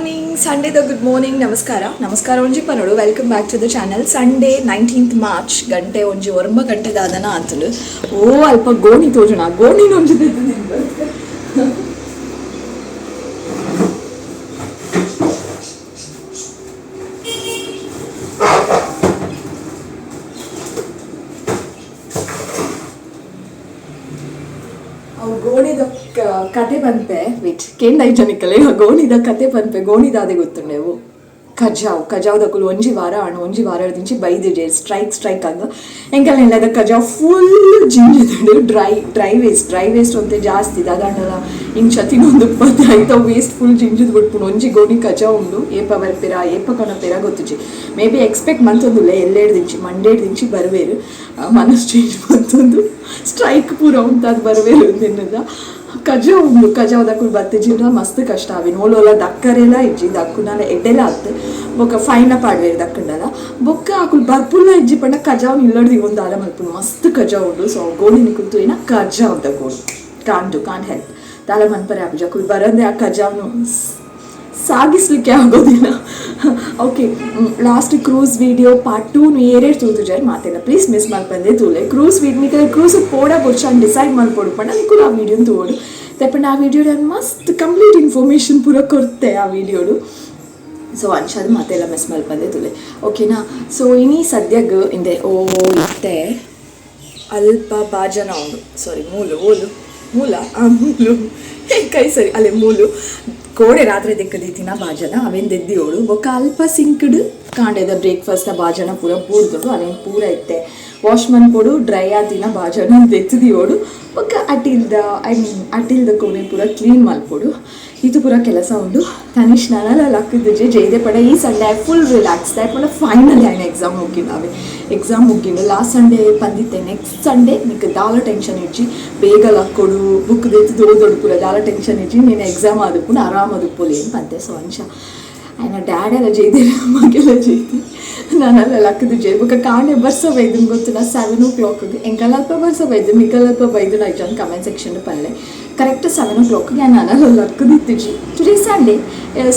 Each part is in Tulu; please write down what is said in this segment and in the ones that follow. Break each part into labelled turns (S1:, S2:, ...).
S1: Morning, ಸಂಡೇದ ಗುಡ್ ಮಾರ್ನಿಂಗ್, ನಮಸ್ಕಾರ ನಮಸ್ಕಾರ ಒಂಜಿ ಪನೋಡು. Welcome back to the channel. Sunday, 19th March, ಗಂಟೆ ಒಂಜಿ 9 ಗಂಟೆ ದಾದನ ಆತುಂಡು. ಓ, ಅಲ್ಪ ಗೋಣಿ ತೋಜುಣ, ಗೋಣಿನ ಒಂಜಿ ದೆತ್ತುದಿನಿ. ಅವು ಗೋಣಿದ ಕತೆ ಪನ್ಪೆ, ವೇಟ್, ಕೇಂಡ ಜನಕ್ಕಲೆ. ಗೋಣಿದ ಕತೆ ಪನ್ಪೆ. ಗೋಣಿದಾದೆ ಗೊತ್ತುಂಡೆವು? ಕಜಾವ್. ಕಜಾವ್ದಕುಲು ಒಂಜಿ ವಾರ ಆಣು, ಒಂಜಿ ವಾರ ದಿಂಚಿ ಬೈದಿಜೆ, ಸ್ಟ್ರೈಕ್ ಸ್ಟ್ರೈಕ್ ಅಂದ್. ಎಂಕಲ್ನ ಇಲ್ಲದ ಕಜಾವ್ full ಜಿಂಜಿದುಂಡು. Dry dry waste, dry waste ಒಂತೆ ಜಾಸ್ತಿ ದಾದಾಂಡಲ ಇಂಚ ತಿನ್ನೊಂದು ಐತ ವೇಸ್ಟ್ ಫುಲ್ ಜಿಂಜಿದ್ ಬಿಟ್ಪುಂಡು. ಒಂಜಿ ಗೋಣಿ ಕಜಾವ್ ಉಂಡು. ಏಪ ಬರ್ಪಿರ, ಏಪ ಕೊನಪಿರ ಗೊತ್ತುಜಿ. ಮೇ ಬಿ ಎಕ್ಸ್ಪೆಕ್ಟ್ ಮಂತೊಂದುಲ್ಲೆ ಎಲ್ಲೇಡ್ ದಿಂಚಿ, ಮಂಡೇಡ್ ದಿಂಚಿ ಬರುವೇರು. ಮನಸ್ ಚೇಂಜ್ ಮಂತೊಂದು ಸ್ಟ್ರೈಕ್ ಪೂರ ಉಂತಾದ್ ಬರುವೇರು ತಿನ್ನದ. ಕಜಾವ್ ಉಂಡು. ಕಜಾವ್ದಕುಲು ಬತ್ತಿಜಿಂಡ ಮಸ್ತ್ ಕಷ್ಟ. ಅವಿನ ಓಲೋಲ ದಕ್ಕರೆಲ ಇಜ್ಜಿ, ದಕ್ಕುನಾಲ ಎಡ್ಡೆಲ ಅತ್ತು. ಬೊಕ್ಕ ಫೈನ ಪಾಡ್ವೇರು ದಕ್ಕುಂಡಲ. ಬೊಕ್ಕ ಅಕುಲು ಬರ್ಪುಲ್ಲ ಇಜ್ಜಿ ಪಂಡ ಕಜಾವ್ ಇಲ್ಲಡ್ದು ಒಂದು ದಾಲ ಮಲ್ಪುನು. ಮಸ್ತ್ ಕಜಾವ್ ಉಂಡು. ಸೊ ಗೋಣಿ ನಿಕುಲು ತೂಯಿನ ಕಜಾವ್ದ ಗೋಣಿ ಕಾಂಡು ಕಾಂಟ್ ಹೆಲ್ಪ್. ದಾಲ ಮನ್ಪರೆ ಆಪುಜಿ. ಅಕುಲು ಬರಂದೆ ಆ ಕಜಾವ್ನು ಸಾಗಿಸ್ಲಿಕ್ಕೆ ಆಗೋದಿಲ್ಲ. Okay, last cruise video part 2 ಏರೇರು ತೂತುಜಾರ್ ಮಾತೆಲ್ಲ ಪ್ಲೀಸ್ ಮಿಸ್ ಮಲ್ಪಂದೆ ತೂಲೆ. ಕ್ರೂಸ್ ವೀಡಿಯೋ ನಿಕಲ್ ಕ್ರೂಸ್ ಪೋಡ ಬೊರ್ಚ ಡಿಸೈಡ್ ಮಲ್ಪೊಡು ಪಂಡ ನಿಕುಲು ಆ ವೀಡಿಯೋನ್ ತೂವೊಡು. ದಾಯೆ ಆ ವೀಡಿಯೋ ಮಸ್ತ್ ಕಂಪ್ಲೀಟ್ ಇನ್ಫಾರ್ಮೇಷನ್ ಪೂರ ಕೊರ್ತೆ ಆ ವೀಡಿಯೋಡು. ಸೊ ಅಂಚಾದ್ ಮಾತೆಲ್ಲ ಮಿಸ್ ಮಲ್ಪಂದೆ ತೂಲೆ, ಓಕೆನಾ? ಸೊ ಇನಿ ಸದ್ಯಗ್ ಇಂದೆ ಓ ಇತ್ತೆ ಅಲ್ಪ ಬಾಜನ ಉಂಡು, ಸಾರಿ, ಮೂಲು. ಓಲು ಮೂಲ, ಆ ಮೂಲು ಕೈ ಸರಿ ಅಲ್ಲೇ ಮೂಲು. ಕೋಡೆ ರಾತ್ರಿ ದೆಕ್ಕದೀತಿನ ಬಾಜನ ಅವೇನು ದೆದ್ದಿಯೋಳು. ಬೊಕ್ಕ ಅಲ್ಪ ಸಿಂಕ್ಡ್ ಕಾಂಡೆದ ಬ್ರೇಕ್ಫಾಸ್ಟ್ ಬಾಜನ ಪೂರ ಬೂರ್ದುಂಡು. ಅವೇನು ಪೂರ ಇತ್ತೆ ವಾಶ್ ಮನ್ಪೊಡು. ಡ್ರೈ ಆತಿನ ಬಾಜನ ದೆತ್ತದಿಯೋಡು. ಬೊಕ್ಕ ಅಟಿಲ್ದ, I mean, ಅಟಿಲ್ದ ಕೋಣೆ ಪೂರ ಕ್ಲೀನ್ ಮಲ್ಪೊಡು. ಇದು ಪೂರ ಕೆಲಸ ಉಂಡು. ತನಿಷ್ ನನಲ ಲಕ್ಕದಿಜೆ. ಜೈದೆ ಪಡ ಈ ಸಂಡೇ I full relax. ದಾಯೆ ಫೈನಲಿ ಆಯ್ನ ಎಕ್ಸಾಮ್ ಮುಗಿನಾವೆ. ಎಕ್ಸಾಮ್ ಮುಗಿನ ಲಾಸ್ಟ್ ಸಂಡೇ ಬಂದಿತ್ತೆ. ನೆಕ್ಸ್ಟ್ ಸಂಡೇ ನಿಕ್ ದಾಲ ಟೆನ್ಷನ್ ಇಜ್ಜಿ. ಬೇಗ ಲಕ್ಕೊಡು, ಬುಕ್ ದೆತ್ತುದು ಓದೊಡು, ಪೂರ ದಾಲ ಟೆನ್ಷನ್ ಇಜ್ಜಿ. ನೀನು ಎಕ್ಸಾಮ್ ಆದುಪ್ಪುಂಡು, ಆರಾಮ ಆದುಪ್ಪೊಲಿ ಏನು ಪಂತೆ. ಸೊ ಅಂಚ ಆಯ್ನ ಡ್ಯಾಡೆಲ್ಲ ಜೈದೆ, ಮಗೆಲ್ಲ ಜೈದೆ, ನಾನೆಲ್ಲ ಲಕ್ಕದು. ಬೊಕ್ಕ ಕಾಂಡೆ ಬರ್ಸ ಬೈದು ಗೊತ್ತು ನಾ 7 ಓ ಕ್ಲಾಕ್ಗೆ. ಎಂಕಲ್ ಅಲ್ಪ ಬರ್ಸ ಬೈದು, ನಿಕಲ್ ಅಲ್ಪ ಬೈದು ನೈಜಾನ್ ಕಮೆಂಟ್ ಸೆಕ್ಷನ್ ಪಲ್ಲೆ. ಕರೆಕ್ಟ್ 7 ಓ ಕ್ಲಾಕ್ಗೆ ನಾನು ಲಕ್ಕದಿತ್ತಿಜಿ. ಟುಡೇ ಸಂಡೇ,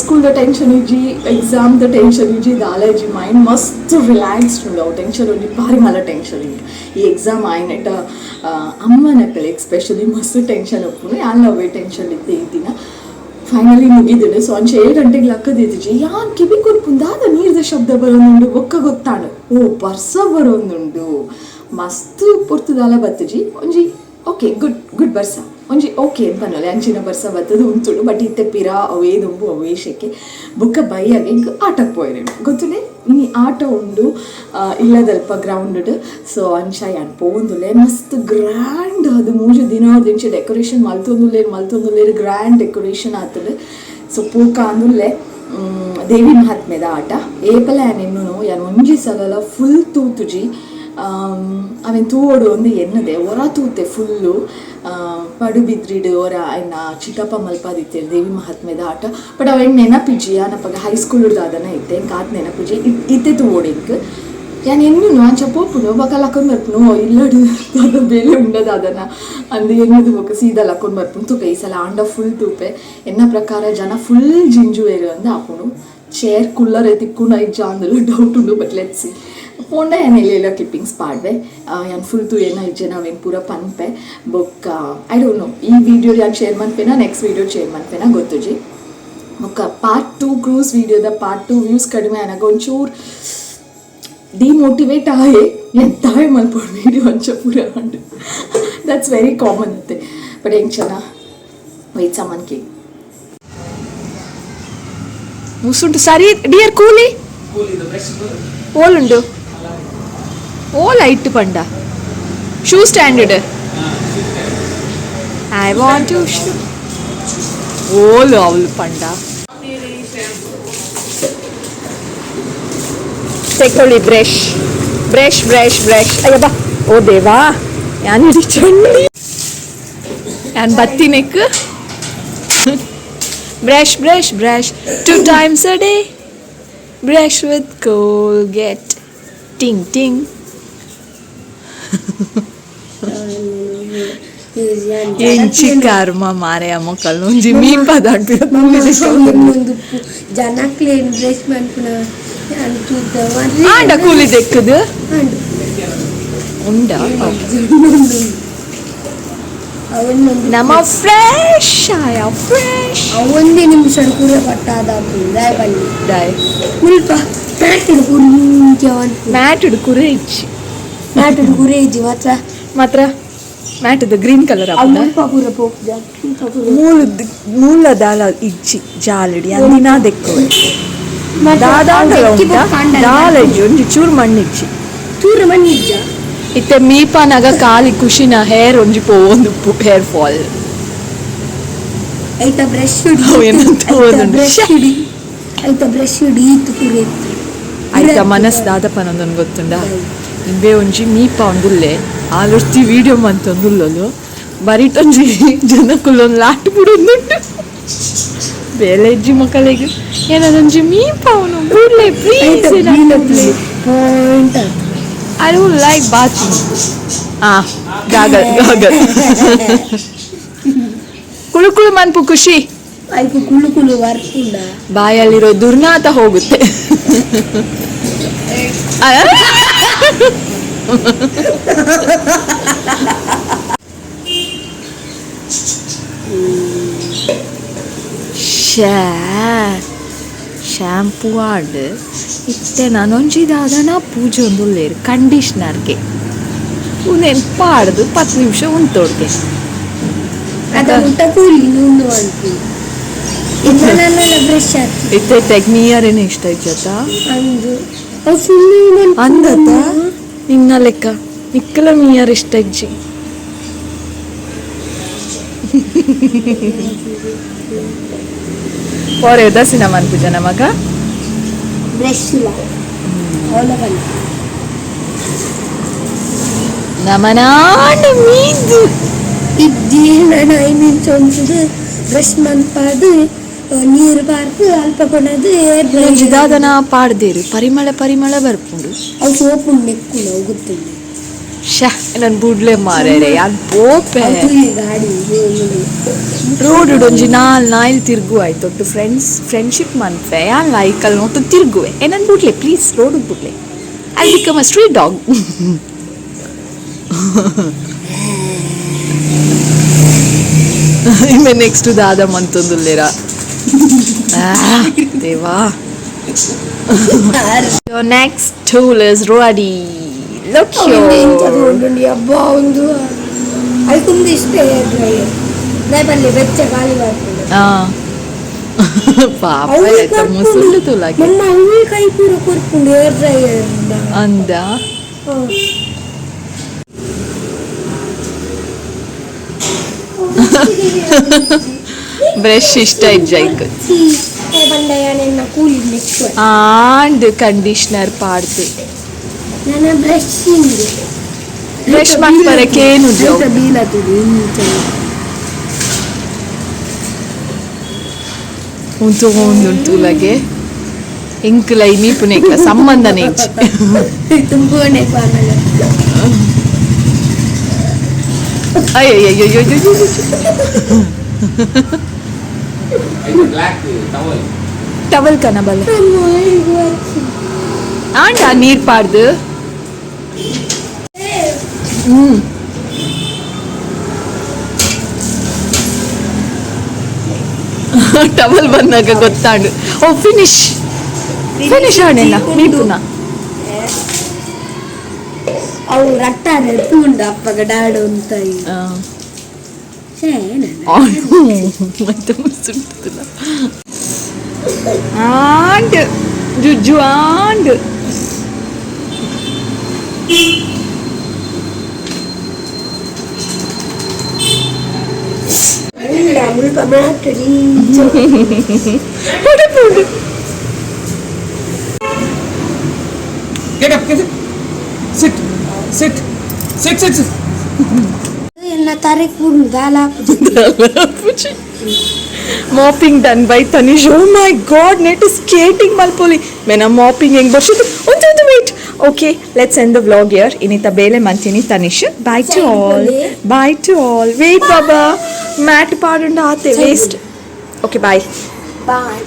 S1: ಸ್ಕೂಲ್ದ ಟೆನ್ಷನ್ ಇಜ್ಜಿ, ಎಕ್ಸಾಮ್ದ ಟೆನ್ಷನ್ ಇಜ್ಜಿ, ದಾಲ ಇಜ್ಜಿ. ಮೈಂಡ್ ಮಸ್ತ್ ರಿಲ್ಯಾಕ್ಸ್ಡ್ ಉಂಡು. ಅವು ಟೆನ್ಷನ್ ಒಂಜಿ ಬಾರಿ ಮಲ್ಲ ಟೆನ್ಷನ್ ಇಂಕ್. ಈ ಎಕ್ಸಾಮ್ ಆಯ್ನೆಟ ಅಮ್ಮನಕ್ಕಲೆ ಎಕ್ಸ್ಪೆಷಲಿ ಮಸ್ತ್ ಟೆನ್ಷನ್ ಉಪ್ಪುಂಡು. ಯಾನ್ ಅವೇ ಟೆನ್ಷನ್ ಇತ್ತೆ. ಈ ದಿನ ಫೈನಲಿ ಮುಗಿದಿಡು. ಸೊ ಅಂಚ 7 ಗಂಟೆಗೆ ಲಕ್ಕದಿತ್ತಿಜಿ. ಯಾನ್ ಕಿವಿ ಕೊರ್ಪುಂದಾದ ನೀರ್ದ ಶಬ್ದ ಬರೋದುಂಡು. ಬೊಕ್ಕ ಗೊತ್ತಾಂಡು, ಓ ಬರ್ಸ ಬರೋದುಂಡು. ಮಸ್ತ್ ಪೊರ್ತುದಾಲ ಬತ್ತುಜಿ. ಒಂಜಿ ಓಕೆ, ಗುಡ್ ಗುಡ್ ಬರ್ಸ, ಒಂಜಿ ಓಕೆ ಪನೊಲೆ ಅಂಚಿನ ಬರ್ಸ ಬತ್ತದು ಉಂತುಡು. ಬಟ್ ಇತ್ತೆ ಪಿರ ಅವೇ ದುಂಬು ಅವೇ ಶೆಕೆ. ಬೊಕ್ಕ ಬೈಯಾಗ ಎಂಕ್ ಆಟಕ್ಕೆ ಪೋಯೆರೆ ಗೊತ್ತುಂಡೆ. ಇನಿ ಆಟ ಉಂಡು ಇಲ್ಲದಲ್ಪ ಗ್ರೌಂಡ್. ಸೊ ಅಂಚ ಯಾನ್ ಪೋವೊಂದುಲ್ಲೆ. ಮಸ್ತ್ ಗ್ರ್ಯಾಂಡ್ ಅದು 3 ದಿನ ದಿಂಚಿ ಡೆಕೋರೇಷನ್ ಮಲ್ತೊಂದುಲ್ಲೇರು ಮಲ್ತೊಂದುಲ್ಲೇರು. ಗ್ರ್ಯಾಂಡ್ ಡೆಕೋರೇಷನ್ ಆತುಂಡು. ಸೊ ಪೂಕ ಅಂದುಲ್ಲೆ. ದೇವಿ ಮಹಾತ್ಮೆದ ಆಟ ಏಪಲ ಯಾನ್ ಎನ್ನುನು, ಯಾನ್ ಒಂಜಿ ಸಲಲ ಫುಲ್ ತೂತುಜಿ. ಅವೆನ್ ತೂವೊಡು ಒಂದು ಎನ್ನದೆ ಒರ ತೂತೆ ಫುಲ್ಲು ಪಡುಬಿದ್ರಿಡ್. ಒರ ಐನ ಚಿಕ್ಕಪ್ಪ ಮಲ್ಪಾದಿತ್ತೇರು ದೇವಿ ಮಹಾತ್ಮೆದ ಆಟ. ಬಟ್ ಅವೆನ್ ನೆನಪಿಜ್ಜಿ. ಯಾನಪಗ ಹೈಸ್ಕೂಲ್ ದಾದನ ಇತ್ತೆ, ಎಂಕ್ ಆತ್ ನೆನಪಿಜ್ಜಿ. ಇತ್ತೆ ತೂವೊಡು ಎಂಕ್. ಯಾನ್ ಎನ್ನುನು ಅಂಚ ಪೋಪುನು, ಬೊಕ ಲಕ್ಕೊಂದು ಬರ್ಪುನು. ಇಲ್ಲಡ್ ದಾದ ಬೇಲೆ ಉಂಡದ ಅದನ ಅಂದ್ ಎನ್ನುದು ಬೊಕ ಸೀದಾ ಲಕ್ಕೊಂದು ಬರ್ಪುನು. ತೂಪೆ, ಈ ಸಲ ಆಂಡ ಫುಲ್ ತೂಪೆ. ಎನ್ನ ಪ್ರಕಾರ ಜನ ಫುಲ್ ಜಿಂಜುವೇರು ಅಂದ್ ಆಪುಂಡು. ಚೇರ್ ಕುಲ್ಲರೆ ತಿಕ್ಕುಂಡ ಇಜ್ಜಾ ಅಂದಲ ಡೌಟ್ ಉಂಡು. But let's sea. ಪೋಂಡ ಯಾನ್ ಎಲ್ಲೆಲ್ಲ ಕ್ಲಿಪ್ಪಿಂಗ್ಸ್ ಪಾಡ್ವೆ. ಯಾನ್ ಫುಲ್ ತೂಯೆನ ಇಜ್ಜೆನ ಅವೇನು ಪೂರ ಪನ್ಪೆ. ಬೊಕ್ಕ I don't know, ಈ ವಿಡಿಯೋ ಯಾನ್ ಶೇರ್ ಮನ್ಪೇನ, ನೆಕ್ಸ್ಟ್ ವಿಡಿಯೋ ಶೇರ್ ಮನ್ಪೇನ ಗೊತ್ತುಜಿ. ಬೊಕ್ಕ ಪಾರ್ಟ್ 2 ಕ್ರೂಸ್ ವಿಡಿಯೋದ ಪಾರ್ಟ್ 2 ವ್ಯೂಸ್ ಕಡಿಮೆ ಆನಾಗ ಒಂಚೂರು ಡಿಮೋಟಿವೇಟ್ ಆಯೆ. ಎಂತಾಯ್ ಮಲ್ಪೊಡು ವಿಡಿಯೋ ಅಂಚ ಪೂರ ಉಂಡು. That's very common ಅತ್ತೆ. ಬಟ್ ಎಂಚನ ವೆಯ್ಟ್ ಸಾಮಾನ್ ಕೇಕ್ ಮುಸುಂಟು. ಸರಿ ಡಿಯರ್, ಕೂಲಿ ಓಲುಂಡು? ಓಲ ಇಟ್ಟು ಪಂಡ shoe standard. I want to shoe. ಓಲು ಅವಳು ಪಂಡ ತೆಕೊಳ್ಳಿ. Brush brush brush brush. ಅಯ್ಯಬ್ಬ, ಓ ದೇವಾ, ಯಾನ್ ಇಡೀ ಚಂಡಿ ಯಾನ್ ಬತ್ತಿನೆಕ್. Brush, brush, brush two times a day. Brush with Colgate. Ting ting. ಎಂಚಿ ಕರ್ಮ ಮಾರೆ ಅಮ್ಮ ಒಂಜಿ ಮೀಪದ
S2: ಜನಕ್ಲೇನ್ ಬ್ರಷ್ ಮನ್ಪುನ
S1: ಆಂಡ ಕೂಲಿ ದೆಕ್ಕದು ಉಂಡ ನಮ್ಮ ಫ್ರೆಶ್ ಆಯ ಫ್ರೆಶ್
S2: ಒಂದೇ ನಿಮಿಷ ಕೂರೆ ಪಟ್ಟಾದ ಬನ್ನಿ
S1: ಡೈ
S2: ಮುಲ್ಪ ಮ್ಯಾಟಡ್ ಕುಂಚ
S1: ಮ್ಯಾಟುಡು ಕುರೆ ಇಚ್ಚಿ
S2: ಮ್ಯಾಟಡ್ ಕುರೆ ಇಜ್ಜಿ ಮಾತ್ರ
S1: ಮಾತ್ರ ಮ್ಯಾಟದ ಗ್ರೀನ್ ಕಲರ್ ಆಪುಂಡ
S2: ಮುಲ್ಪ ಪೂರ ಪೋಪುಜ
S1: ಮೂಲದ ಮೂಲ ದಾಲ ಇಜ್ಜಿ ಜಾಲಡಿ ಅಂದಿನ ದೆಕ್ಕುವೆ ದಾದಾಂಡಲ ಉಂಟಾ ದಾಲ ಇಜ್ಜಿ ಒಂಜಿ ಚೂರು ಮಣ್ಣಿಜ್ಜಿ
S2: ಚೂರು ಮಣ್ಣಿಜ್ಜ
S1: ಇತ್ತೆ ಮೀಪನಾಗ ಖಾಲಿ ಖುಷಿನ ಹೇರ್ ಒಂಜಿ ಪೋವೊಂದುಪ್ಪು ಹೇರ್ ಫಾಲ್
S2: ಐತ ಬ್ರಷ್
S1: ಅವು ಏನಂತ ಓದುಂಡು.
S2: ಬ್ರಷ್ ಇಡಿ ಐತ ಬ್ರಷ್ ಇಡಿ ಈತ್ ಪೂರ ಇತ್ತು
S1: ಐತ ಮನಸ್ ದಾದಪ್ಪನೊಂದೊಂದು ಗೊತ್ತುಂಡ ಇಂಬೆ ಒಂಜಿ ಮೀಪ ಒಂದುಲ್ಲೆ ಆಲೊರ್ತಿ ವೀಡಿಯೋ ಮಂತೊಂದುಲ್ಲೊಲು ಬರಿಟೊಂಜಿ ಜನಕುಲೊಂದು ಲಾಟ್ ಬಿಡೊಂದುಂಟು ಬೇಲೆ ಇಜ್ಜಿ ಮಕ್ಕಳಿಗೆ ಏನದೊಂಜಿ ಮೀಪ ಅವನು ಬುಡ್ಲೆ
S2: ಐತ
S1: please
S2: point
S1: I don't like bathing. Ah, goggle goggle. Kulu Kulu ಮನ್ಪು ಖುಷಿ
S2: ಐಕು ಕುಳ್ಳು ಕುಳ್ಳು ವರ್ಪುಂಡ
S1: ಬಾಯಲ್ಲಿರೋ ದುರ್ನಾತ ಹೋಗುತ್ತೆ. ಆ? ಶ್ಯಾ ಶಾಂಪೂ ಆಡ್ ಇತ್ತೆ ನಾನೊಂಜಿ ದಾದನ ಪೂಜೆ ಒಂದುಲ್ಲೇರು ಕಂಡೀಷ್ನರ್ಗೆ ಉಂದೆನ್ ಪಾಡ್ದು 10 ನಿಮಿಷ ಉಂತೋಡ್ಗೆ.
S2: ಅದ ಊಟ ಕೂಲಿ ನುಂದು ಅಂತು ನನ್ನ ಬ್ರಷ್ ಆತು
S1: ಇತ್ತೆ ತೆಗ್ನಿಯರೇನೆ ಇಷ್ಟ ಇಜ್ಜತ
S2: ಅಂದು ಅವು ಸುಳ್ಳು
S1: ಅಂದತ ನಿನ್ನ ಲೆಕ್ಕ ನಿಕ್ಕಲ ಮೀಯರ್ ಇಷ್ಟ ಇಜ್ಜಿ. ಪೋರೆ ಉದಾಸೀನ ಮನ್ಪುಜ ನಮಗ
S2: ಬ್ರಷ್ ಇಲ್ಲ ಅವಳ ಬಂದು
S1: ನಮನಾಂಡ ಮೀದು
S2: ಇಜ್ಜಿ ನಾನು ಐದು ನಿಮಿಷ ಉಂಟು ಬ್ರಷ್ ಮನ್ಪಾದು ನೀರು ಬಾರ್ದು ಅಲ್ಪ ಕೊನದು ಏರ್
S1: ಒಂಜಿ ದಾದನ ಪಾಡ್ದೇರು ಪರಿಮಳ ಪರಿಮಳ ಬರ್ಪುಂಡು.
S2: ಅವು ಸೋಪು ನೆಕ್ಕುಂಡು ಅವು ಗೊತ್ತುಂಡು.
S1: ಶ್ಯಾ ನನ್ ಬುಡ್ಲೆ ಮಾರೆ ಯಾನ್ ಪೋಪೆ
S2: ಅವು ತುಯಿ ಗಾಡಿ
S1: ರೋಡ್ ಒಂಜಿ ನಾಲ್ ನಾಯಿಲ್ ತಿರ್ಗು ಆಯ್ತು ಒಟ್ಟು ಫ್ರೆಂಡ್ಸ್ ಫ್ರೆಂಡ್ಶಿಪ್ ಮನ್ಪೆ ಯಾನ್ ಲೈಕಲ್ ನೋಟು ತಿರ್ಗುವೆ ಏ ನನ್ ಬುಡ್ಲೆ ಪ್ಲೀಸ್ ರೋಡ್ ಬುಡ್ಲೆ I become a street dog. ಇನ್ನು ನೆಕ್ಸ್ಟ್ ದಾದ ಮಂತೊಂದುಲ್ಲೇರ ದೇವಾ. Next tool is ready. Look
S2: ಉಂಟು ಅಬ್ಬಾ ಒಂದು ಐಕೊಂದು ಇಷ್ಟ ಹೇರ್ ಡ್ರೈಯರ್ ಬಲ್ಲಿ ಬೆಚ್ಚ ಗಾಳಿ ಬರ್ತದೆ.
S1: ಪಾಪ ಮುಸುಂಡು ತುಲಾಕಿ
S2: ನಮ್ಮ ಅವೇ ಕೈ ಪೂರ ಕೊರ್ಪುಂಡು ಹೇರ್ ಡ್ರೈಯರ್
S1: ಅಂದ. ಬ್ರಷ್ ಇಷ್ಟ ಇಜ್ಜೈಕ್
S2: ಬಂಡಯ್ಯ ಕೂಲಿ next
S1: and conditioner ಪಾಡ್ದು
S2: ನನ್ನ ಬ್ರಷ್
S1: ಬ್ರಷ್ ಮಾಡ್ಬರಕ್ಕೆ ಏನು
S2: ಬೀಲತ್ತದು
S1: ಉಂಟು ಉಂಟು ಲಗೆ ಎಂಕುಲ ಈ ಮೀಪುನೆಕ್ಲ ಸಂಬಂಧನೇ ಇಜ್ಜಿ.
S2: ತುಂಬಾನೇ ಆಮೇಲೆ
S1: ಅಯ್ಯಯ್ಯಯ್ಯಯ್ಯಯ್ಯೋ.
S3: Black towel.
S1: Towel ಕನಬಲ್ಲ ಆಂಡ ನೀರ್ ಪಾಡ್ದು ಟವಲ್ ಬಂದಾಗ ಗೊತ್ತಾಂಡು ಓ ಫಿನಿಶ್ ಫಿನಿಶ್ ಆಣೆಲ್ಲ ಮೀಪುನ.
S2: ಅವು ರಟ್ಟಾರೆ ತೂಂಡು ಅಪ್ಪಗ ಡಾಡು ಅಂತ
S1: ಮತ್ತೆ ಮುಸುಂಟುಲ್ಲ ಆಂಡ್ ಜುಜ್ಜು ಆಂಡ್
S2: ಮುಲ್ಪ ಮಾತಡಿ
S3: Get up, get up. Sit, sit, sit, sit, sit.
S2: ಎನ್ನ ತರೆ ಪೂರ್ಣ ದಾಲ
S1: mopping done by Tanish. Oh my god, net skating ಮಲ್ಪೊಲಿ ಮೇನ mopping ಹೆಂಗ್ ಬರ್ಸಿದ್ದು ಒಂದು ಒಂದು wait. Okay, let's end the vlog here. ಇನಿತ ಬೇಲೆ ಮಂತಿನಿ Tanish. Bye to all. Bye to all. Wait Baba, mat ಪಾಡುಂಡ ಆತೆ ವೇಸ್ಟ್. Okay, bye.
S2: Bye.